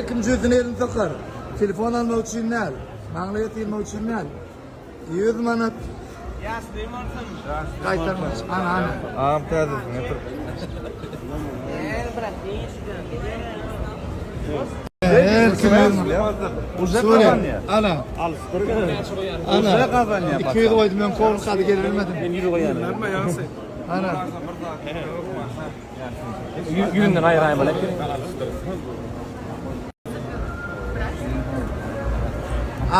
Kim jüzüne elini sokar? Telefon almak üçin däl, maňlaýa sylmak üçin däl. 100 manat. Ýaşlym bolsun. Gaýtarmaç. Ana, ana. Agam täzesini getir. Her kim Suriye. Ana. Ana. 200 goýdum men kowluk hadi gelip bilmedim. Men 100 goýýan. Ana. Ýüzünden aýraýmaly.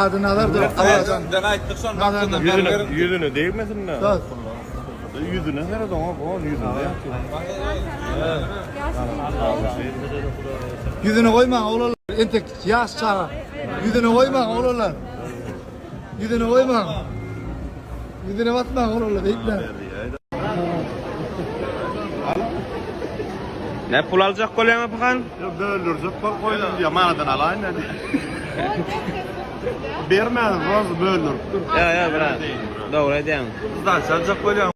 Ady Nazar dur. Den aýtdyk şon Ýüzüne, ýüzüne degmesin-de. Söz. Ýüzüne seret oňa, on ýüzünde ýatyr. Ýüzüne goýmaň oglanlar. Entek ýaş çaga. Ýüzüne goýmaň oglanlar. Ýüzüne goýmaň. Ýüzüne basmaň oglanlar beýtmäň. Ne pul aljak bolýaň Apahan? Ýok, böldürjek bolup goýdum diýýär, manadan alaýyn diýdi. Bermäň, rozy böldürip dur. Ýa, ýa, brat. Dogry aýdýaň. Sdaça aljak bolýaň.